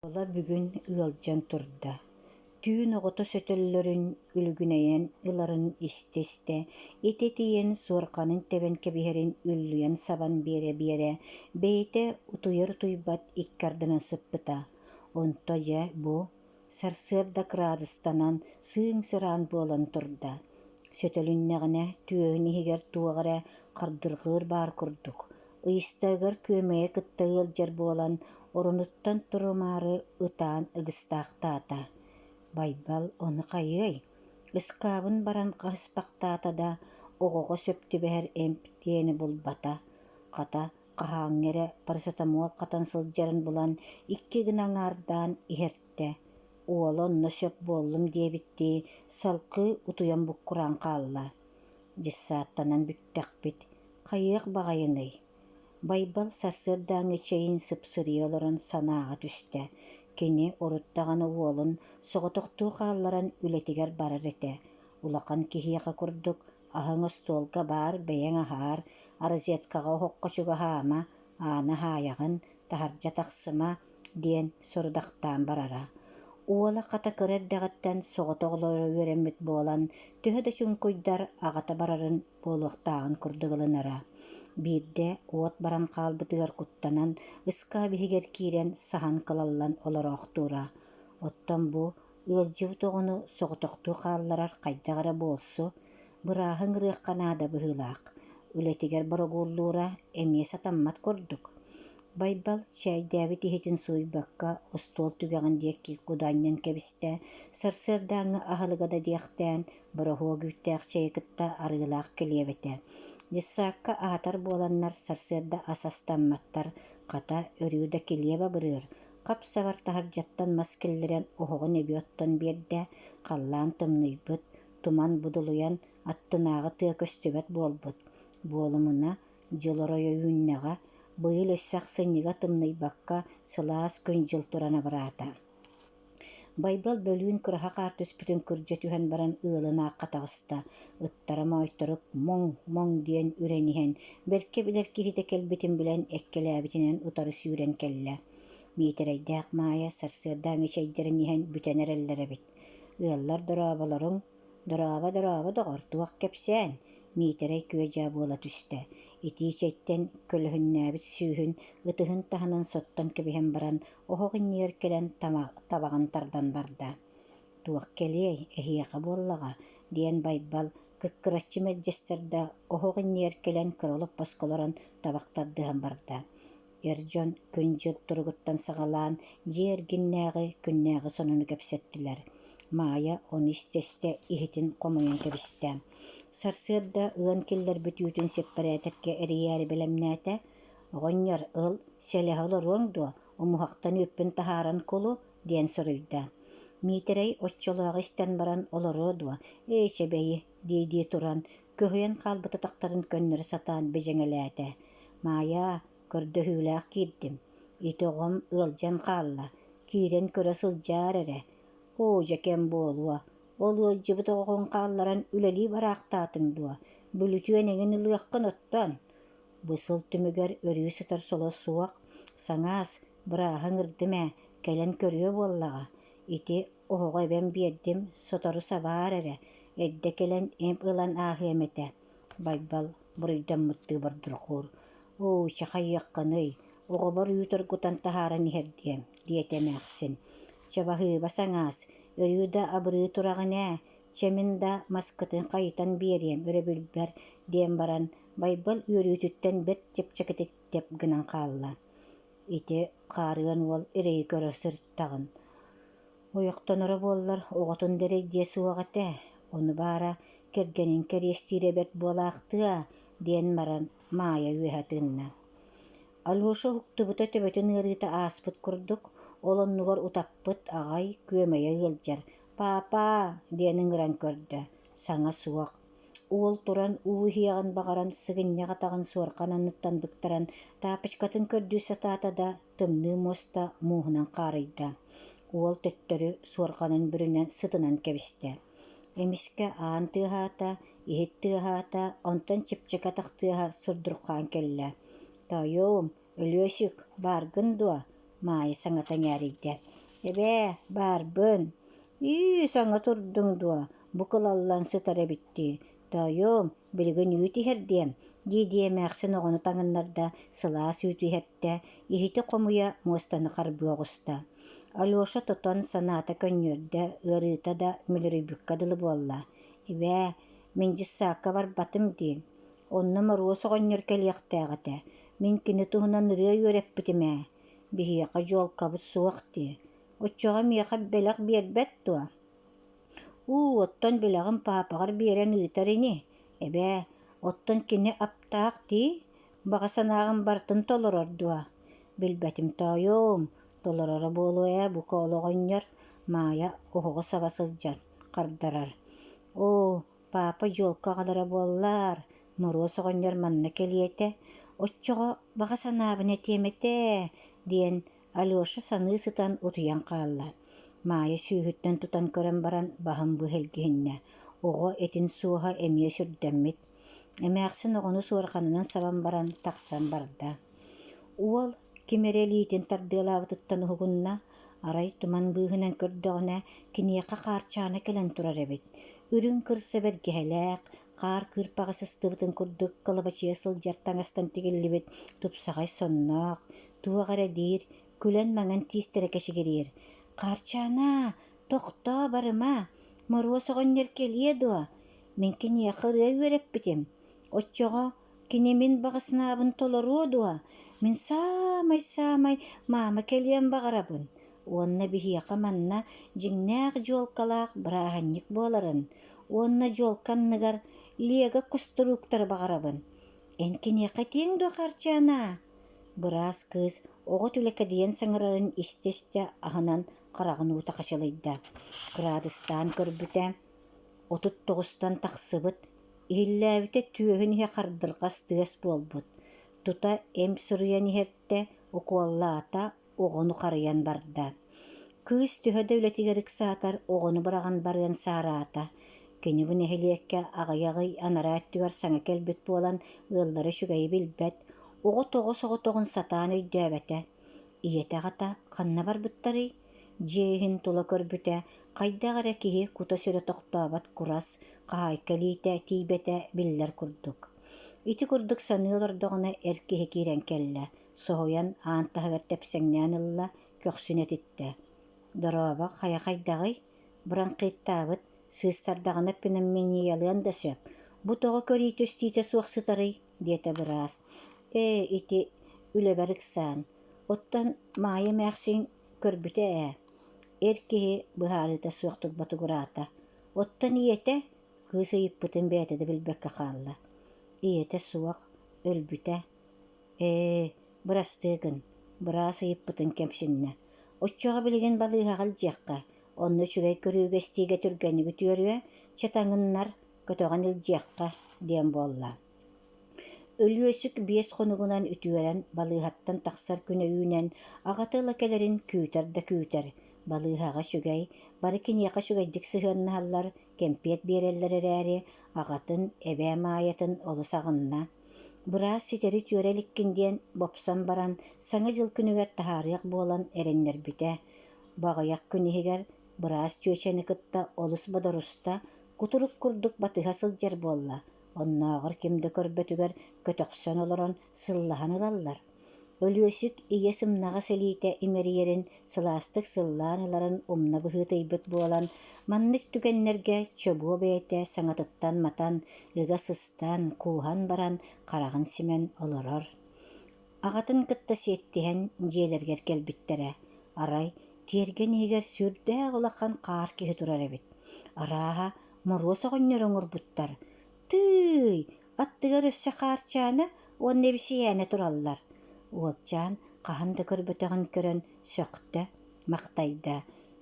Уола бүгүн ыалдьан турда, түүн оҕото сөтөллөрүн, үлүгүнэйэн ыларын истэ-истэ, ити-итийэн суорҕанын тэбэн кэбиһэрин үллүйэн сабан биэрэ-биэрэ, бэйэтэ утуйар-утуйбат икки ардынан сыппыта. Онто дьэ бу, сарсыарда кыраадыстанан, сыыҥ-сыраан буолан турда. Сөтөлүннэҕинэ түөһүн иһигэр туох эрэ хардырҕыыр баар курдук, Ыйыстарыгар күөмэйэ кытта ыалдьар буолан, оронуттан турумаары ытаан ыгыстаахтаата. Байбал ону хайыай, ыскаабын баран хаһыспахтаата да, оҕоҕо сөп түбэһэр эмп диэни булбата. Хата, хаһааҥҥы эрэ парацетамол хатан сылдьарын булан, икки гына аҥаардаан иһэртэ. Уола онно сөп буоллум диэбиттии, салгыы утуйан буккураан хаалла. Дьыссааттанан бүттэхпит, хайыах баҕайыный? Байбал сарсыардааҥҥы чэйин сыпсырыйа олорон санааҕа түстэ. Кини урут даҕаны уолун соҕотохтуу хаалларан үлэтигэр барар этэ. Улахан киһиэхэ курдук аһыҥ остуолга баар бэйэҥ аһаар, розеткаҕа оһоххо чугаһаама, ааны аһаайаҕын, таһырдьа тахсыма диэн сорудахтаан барара. Уола хата кыра эрдэҕиттэн соҕотох олоро үөрэммит буолан, төһө да чуҥкуйдар аҕата барарын буолуохтааҕын курдук ылынара. Биирдэ уот баран хаалбытыгар куттанан, ыскаап иһигэр киирэн саһан кылаллан олороохтуура. Оттон бу ыалдьыбыт оҕону соҕотохтуу хаалларар хайдах эрэ буолсу, бырааһы ыҥырыахха наада быһыылаах. Үлэтигэр борогууллуура эмиэ сатаммат курдук. Байбал чээйдээбит иһитин сууйбакка остуол түгэҕин диэки кудаанньан кэбистэ, сарсыардааҥҥы аһылыга да диэхтээн, бороһуок үүттээх чэйи кытта арыылаах килиэп этэ. Дьыссаакка аһатар буоланнар сарсыарда ас астамматтар, хата, өрүү да килиэп абырыыр, хап-сабар таһырдьаттан мас киллэрэн оһоҕун эбии оттон биэрдэ, халлаан тымныйбыт, туман будулуйан аттынааҕы тыа көстүбэт буолбут. Буолумуна, дьыл оройо үүннэҕэ, быйыл өссө ахсынньыга тымныйбакка сылаас күн-дьыл туран абыраата. Байбал бөлүүн кыраһа хаар түспүтүн күрдьэ түһэн баран ыалын аахха таҕыста, ыттара моойторук «моҥ, моҥ» диэн үрэн иһэн, бэркэ билэр киһитэ кэлбитин билэн эккэлээбитинэн утары сүүрэн кэллэ. Миитэрэйдээх Маайа сарсыардааҥҥы чэйдэрин иһэн бүтэн эрэллэр эбит. Ыаллар дорооболоруҥ, дорообо, дорообо, доҕор, туох кэпсээн? Миитэрэй күө-дьаа буола түстэ. Итии чэйтэн көлөһүннээбит сүүһүн ытыһын таһынан соттон кэбиһэн баран, оһох иннигэр кэлэн табаҕын тардан барда. «Туох кэлиэй, эһиэхэ буоллаҕа» диэн Байбал кыккыраччы мэлдьэстэр да, оһох иннигэр кэлэн кыра олоппоско олорон табах тардыһан барда. Эр дьон күн-дьыл туругуттан саҕалаан дьиэ эргиннээҕи, күннээҕи сонуну кэпсэттилэр. Маайа ону истэ-истэ иһитин хомуйан кэбистэ. Сарсыарда ыан киллэрбит үүтүн сэппэрээтэргэ эрийээри бэлэмнээтэ. «Оҕонньор, ыл, сэлэһэ олоруоҥ дуо, умуһахтан үөппүн таһааран кулу» диэн суруйда. Миитэрэй оччолооҕу истэн баран олоруо дуо, «Ээ, чэбэйи» дии-дии туран, көһүйэн хаалбыт атахтарын көннөрө сатаан бэдьэҥэлээтэ. «Маайаа, көрдөһүүлээх киирдим. Ити оҕом ыалдьан хаалла, киирэн көрө сылдьаар эрэ. Оо, дьэ кэм буолуо, ол ыалдьыбыт оҕоҕун хаалларан үлэлии бараахтаатыҥ дуо? Бүлүтүөн эҥин ылыаххын оттон?» Бу сыл түмүгэр өрүү сытар соло суох, саҥаас, бырааһы ыҥырдым ээ, кэлэн көрүө буоллаҕа. Ити оһоҕу эбэн биэрдим, сотору сабаар эрэ, эрдэ кэлэн эмп ылан ааһыам этэ. Байбал буруйдаммыттыы бордурҕуур: «Оо, чэ хайыаххыный, оҕобор үүт оргутан таһааран иһэрдиэм» диэтэ эмээхсин. «Чэ баһыыба саҥаас, өрүү да абырыы тураҕын ээ, чэ мин да маскытын хайытан биэриэм өрөбүлбэр» диэн баран Байбал үөрүүтүттэн бэрт чэпчэкитик тэп гынан хаалла. Ити хаарыан уол эрэйи көрө сырыттаҕын. Ойохтоноро буоллар оҕотун да эрэйдиэ суох этэ, ону баара кэргэнин кэриэстиирэ бэрт буолаахтыа диэн баран Маайа үөһэ тыынна. Алеша уһуктубута төбөтүн ыарыыта ааспыт курдук, ол оннугар утаппыт аҕай күөмэйэ ыалдьар «Паапаа!» диэн ыҥыран көрдө, саҥа суох. Уол туран уу иһиэҕин баҕаран сыгынньах атаҕын суорҕан анныттан быктаран таапочкатын көрдүү сатаата да, тымныы муоста мууһунан хаарыйда. Уол төттөрү суорҕанын бүрүнэн сытынан кэбистэ. Эмискэ аан тыаһаата, иһит тыаһаата, онтон чэпчэки атах тыаһа сурдурҕаан кэллэ. «Тоойуом, Өлүөсүк, бааргын дуо?» Маайа саҥата эҥээрийдэ. Эбээ, баарбын. Ии, саҥа турдуҥ дуо, бу кылаллан сытар эбит дии. Тоойуом, билигин үүт иһэрдиэм, дии-дии эмээхсин оҕону таҥыннарда, сылаас үүтү иһэртэ, иһити хомуйа муостаны харбыы оҕуста. Алеша тотон санаата көнньүөрдэ, ыарыыта да мүлүрүйбүккэ дылы буолла. Эбээ, мин дьыссаакка барбатым дии. Онно Моруос оҕонньор кэлиэхтээх этэ. Мин кини туһунан ырыа үөрэппитим ээ. Биһиэхэ дьуолкабыт суох дии. Оччоҕо миэхэ бэлэх биэрбэт дуо? Уу, оттон бэлэҕин паапаҕар биэрэн ыытар ини. Эбээ, оттон кини аптаах дии, баҕа санааҕын барытын толорор дуо? Билбэтим тоойуом, толороро буолуо ээ бука ол оҕонньор, Маайа оһоҕу саба сылдьан хардарар. Оо, паапа дьуолка аҕалара буоллар, Моруос оҕонньор манна кэлиэ этэ, оччоҕо баҕа санаабын этиэм этэ диэн Алеша саныы сытан утуйан хаалла. Маайа сүүһүттэн тутан көрөн баран баһын быһа илгиһиннэ. Оҕо этин суоһа эмиэ сүрдэммит. Эмээхсин оҕону суорҕанынан сабан баран тахсан барда. Уол ким эрэ илиитин тардыалаабытыттан уһугунна, арай туман быыһынан көрдөҕүнэ, киниэхэ Хаарчаана кэлэн турар эбит. Үрүҥ кырса бэргэһэлээх, хаар кыырпаҕа сыстыбытын курдук кылабачыйа сылдьар таҥастан тигиллибит тупсаҕай сонноох, туох эрэ диир, күлэн маҥан тиистэрэ кэчигириир. «Хаарчаана, тохтоо, барыма, Моруос оҕонньор кэлиэ дуо? Мин киниэхэ ырыа үөрэппитим. Оччоҕо кини мин баҕа санаабын толоруо дуо? Мин саамай-саамай маама кэлиэн баҕарабын уонна биһиэхэ манна дьиҥнээх дьуолкалаах бырааһынньык буоларын уонна дьуолка анныгар Лего кустурууктары баҕарабын. Эн киниэхэ этиэҥ дуо, Хаарчаана?» Быраас кыыс оҕо түлэкэдийэн саҥарарын истэ-истэ аһынан хараҕын уута хачылыйда. Кыраадыстаан көрбүтэ, 39-тан тахсыбыт, иһиллээбитэ түөһүн иһэ хардырҕас тыас буолбут. Тута эмп суруйан иһэртэ, укуоллаата, оҕону харыйан барда. Кыыс төһө да үлэтигэр ыксаатар, оҕону быраҕан барыан саараата. Кини бу нэһилиэккэ аҕыйах ый анараа өттүгэр саҥа кэлбит буолан, ыаллара үчүгэйи билбэт, оҕо тоҕо соҕотоҕун сатаан өйдөөбөтө. Ийэтэ аҕата ханна барбыттарый? Дьиэ иһин тула көрбүтэ, хайдах эрэ киһи кута-сүрэ тохтообот курас, хаһаайка илиитэ тиийбэтэ биллэр курдук. Ити курдук саныы олордоҕуна эр киһи киирэн кэллэ, соһуйан аан таһыгар тэпсэҥнээн ылла, көхсүн этиттэ: «Дорообо, хайа хайдаҕый?» Быраңхыыттаабыт, сыыстардаҕына пневмониялыан да сөп. «Бу тоҕо көрүүтэ-истиитэ суох сытарый?» диэтэ быраас. «Ээ, ити үлэбэр ыксаан. Оттон Маайа эмээхсин көрбүтэ ээ». Эр киһи быһаарыыта суохтук ботугураата. «Оттон ийэтэ?» Кыыс ыйыппытын бэйэтэ да билбэккэ хаалла. «Ийэтэ суох, өлбүтэ. Ээ, бырастыы гын, быраас ыйыппытын кэмсиннэ. Оччоҕо билигин балыыһаҕа илдьиэххэ, онно үчүгэй көрүүгэ-истиигэ түргэнник үтүөрүө, чэ таҥыннар, көтөҕөн илдьиэххэ диэн буолла. Өлүөсүк 5 хонугунан үтүөрэн балыыһаттан тахсар күнэ үүнэн, аҕата ыла кэлэрин күүтэр да күүтэр. Балыыһаҕа үчүгэй, бары киниэхэ үчүгэйдик сыһыаннаһаллар, кэмпиэт биэрэллэр эрээри, аҕатын, эбээ Маайатын олус аҕынна. Быраас ситэри түөрэ иликкин диэн бопсон баран, Саҥа дьыл күнүгэр таһаарыах буолан эрэннэрбитэ. Бу аҕыйах күн иһигэр быраас чүөчэни кытта олус бодоруста, кутурук курдук батыһа сылдьар буолла, оннооҕор ким да көрбөтүгэр көтөхсөн олорон сыллаһан ылаллар. Өлүөсүк ийэ сымнаҕас илиитэ имэрийэрин сылаастык сыллаан ыларын умна быһыытыйбыт буолан, маннык түгэннэргэ чобуо бэйэтэ саҥатыттан матан, ыга сыстан, кууһан баран хараҕын симэн олорор. Аҕатын кытта сиэттиһэн дьиэлэригэр кэлбиттэрэ. Арай, тиэргэн иһигэр сүрдээх улахан хаар киһи турар эбит. Арааһа, Моруос оҕонньор оҥорбуттар. Тыый, Аттыгар өссө Хаарчаана уонна Эбисийээнэ тураллар. Уолчаан хаһан да көрбөтөҕүн көрөн сөхтө, махтайда: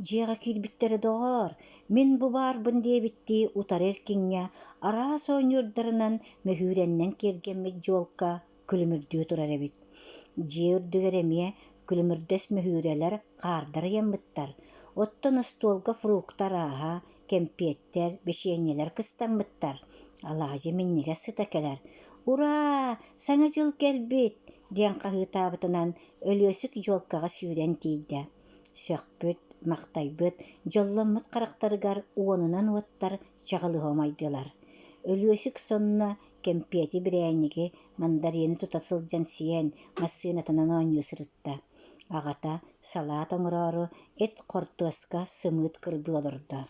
«Дьиэҕэ киирбиттэрэ доҕоор, мин бу баарбын» диэбиттии утары эркиҥҥэ араас оонньуурдарынан мөһүүрэннэн киэргэммит дьуолка күлүмүрдүү турар эбит. Дьиэ үрдүгэр эмиэ күлүмүрдэс мөһүүрэлэр хаардар ыйаммыттар, оттон остуолга фрукта арааһа, кэмпиэттэр, бэчиэнньэлэр кыстаммыттар. Алаадьы минньигэс сыта кэлэр. «Ураа! Саҥа дьыл кэлбит!» диэн хаһыытаабытынан Өлүөсүк дьуолкаҕа сүүрэн тиийдэ. Сөхпүт, махтайбыт, дьолломмут харахтарыгар уонунан уоттар чаҕылыһа умайдылар. Өлүөсүк сонно кэмпиэти, бирээнньиги, мандарины тута сылдьан сиэн, массыынатынан оонньуу сырытта. Аҕата салаат оҥороору эт хортуоска сымыыт кырбыы олордо.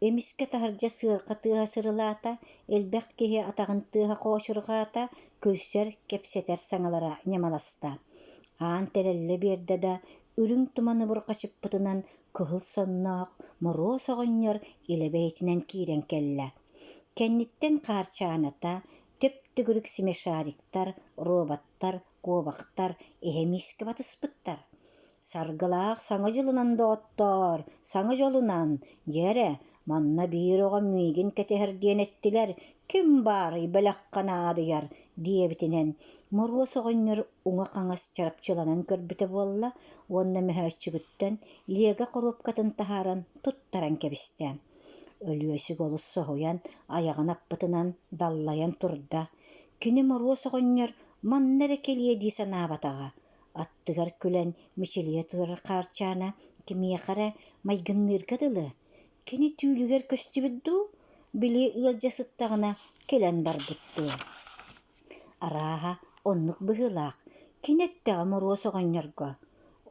Эмискэ таһырдьа сыарҕа тыаһа сырылаата, элбэх киһи атаҕын тыаһа хоочурҕаата, күлсэр, кэпсэтэр саҥалара ньамаласта. Аан тэлэллэ биэрдэ да, үрүҥ туманы бурҕачыппытынан кыһыл сонноох Моруос оҕонньор илэ бэйэтинэн киирэн кэллэ. Кэнниттэн Хаарчааната, төп-төгүрүк смешариктар, роботтар, куобахтар эһэ миискэ батыспыттар. Саргылаах Саҥа дьылынан, доҕоттоор, Саҥа дьолунан! Дьэ эрэ, манна биир оҕо миигин кэтэһэр диэн эттилэр, ким баарый бэлэххэ наадыйар диэбитинэн Моруос оҕонньор уҥа-хаҥас чарапчыланан көрбүтэ буолла уонна мөһөөччүгүттэн Лего хоруопкатын таһааран туттаран кэбистэ. Өлүөсүк олус соһуйан, айаҕын аппытынан даллайан турда. Кини Моруос оҕонньор манна эрэ кэлиэ дии санаабатаҕа. Аттыгар күлэн мичилийэ турар Хаарчаана кимиэхэ эрэ майгынныырга дылы. Кини түүлүгэр көстүбүт дуу, били ыалдьа сыттаҕына кэлэн барбыт дуу. Арааһа, оннук быһыылаах. Кини эттэҕэ Моруос оҕонньорго: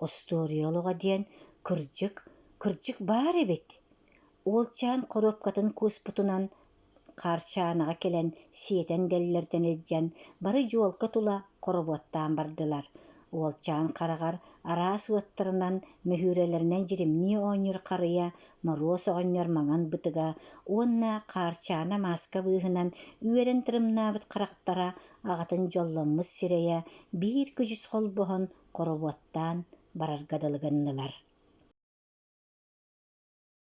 «Остуоруйа олоҕо диэн, кырдьык, кырдьык баар эбит». Уолчаан хоруопкатын кууспутунан Хаарчаанаҕа кэлэн сиэтэн дэллэрдэн илдьэн бары дьуолка тула хоробуоттаан бардылар. Уолчаан хараҕар араас уоттарынан, мөһүүрэлэринэн дьиримнии оонньуур харыйа, Моруос оҕонньор маҥан бытыга уонна Хаарчаана мааска быыһынан үөрэн тырымнаабыт харахтара, аҕатын дьолломмут сирэйэ биир күдьүс холбоһон хоробуоттаан барарга дылы гыннылар.